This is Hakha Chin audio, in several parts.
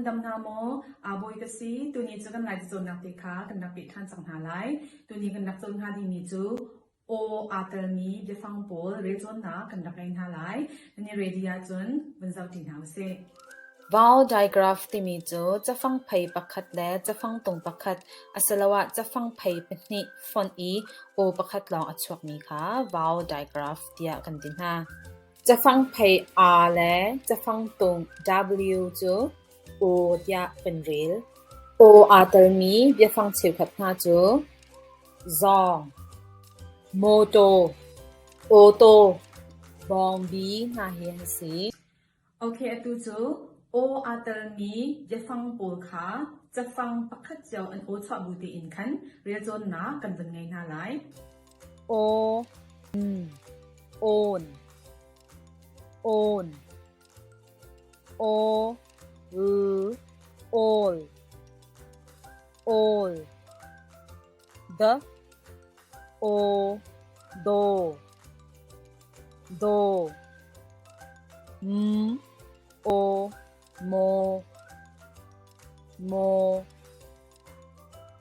dam hna maw? Aa bawi ka si. Tuni cu kan Lai cacawnnak te kha kan rak peh ṭhan cang hna lai. Tuni kan rak cawn hnga dingmi cu aw aa telmi biafang pawl relcawnnak kan rak ngei hna lai. Nan i ready ahcun vun zohṭi hna usih. Vowel digraph timi cu cafang phei pakhat le cafang tung pakhat asiloah cafang phei pahnih fonh i aw pakhat lawng a chuakmi kha vowel digraph tiah kan ti hna. Cafang phei A le cafang tung W cu aw tiah kan rel. Aw aa telmi biafang cheukhat hna cu zawng, mawtaw, awtaw, bawngbi hna hi an si. Ok, atu cu aw aa telmi biafang pawl kha cafang pakhat cio an aw chuah bu tein khan relcawnnak kan vun ngei hna lai. Aw, n, awn, awn, aw, l, awl, awl, d, aw, daw. Daw, m, aw, maw, maw,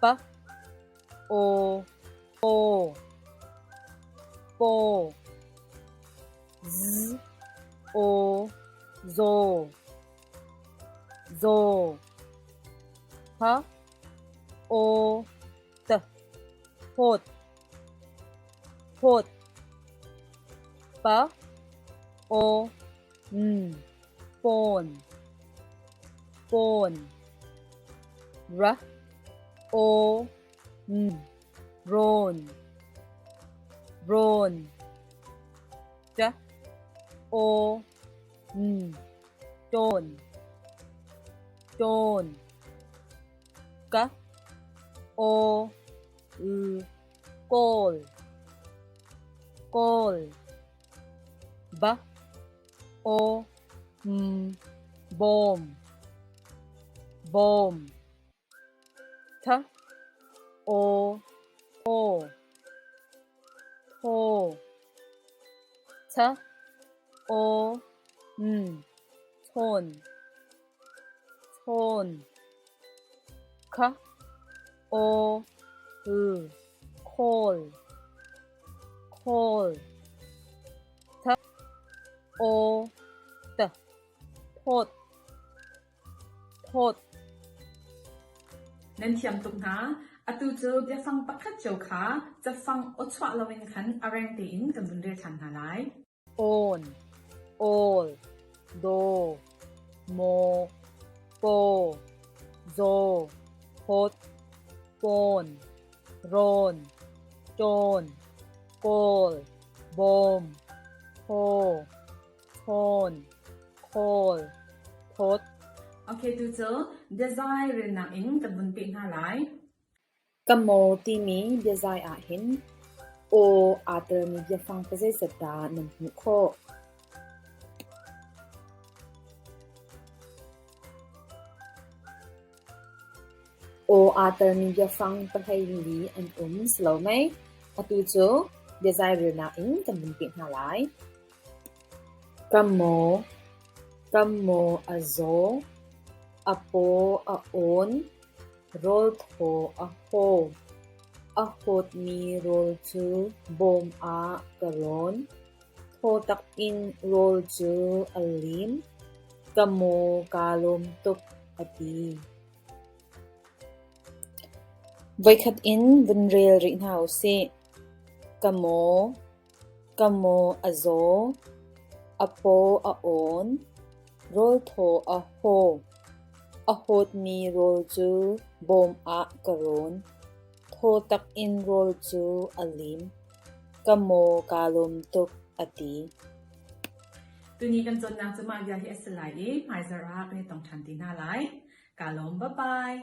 p, aw, paw, paw, z, aw, zaw, zaw, h, aw, t, hawt. Phawt pa aw n pawn pawn ra aw n rawn rawn ta aw n tawn tawn ka aw l kawl kawl b o m bawm bawm th o thaw thaw ch o n chawn chawn kha o l khawl khawl th o t thawt thawt. Nan thiam tuk hna. Atu cu biafang pakhat cio kha cafang awchuah loin khan a reng tein kan vun rel ṭhan hna lai. Awn, awl, daw, maw, paw, zaw, phawt, pawn, rawn, ṭawn, kawl, bawm, thaw, thawn, khawl, thawt. Okay, tu cu biazai relnak in kan vun peh hna lai. Ka maw timi biazai ahhin aw aa telmi biafang pazeizat dah nan hmuh khawh? Aw aa telmi biafang pahlei li an um si lo mei? Atu cu biazai relnak in kan vun peh hna lai. Ka maw, ka maw a zaw, a paw a awn. Rawl thaw a haw. A hawtmi rawl cu bawm ah ka rawn. Thaw takin rawl cu a lim. Ka maw kaa lawm tuk, a ti. Voikhat in vun rel rih hna usih. Ka maw, ka maw a zaw, a paw a awn, rawl thaw a haw. A hawtmi rawl cu bawm ah ka rawn. Thaw takin rawl cu a lim. Ka maw kaa lawm tuk, a ti. Tuni kan cawnnak cu mah bia hi a si lai i hmaizarh ah kan i tong ṭhan ti hna lai. Kaa lawm. Bye bye.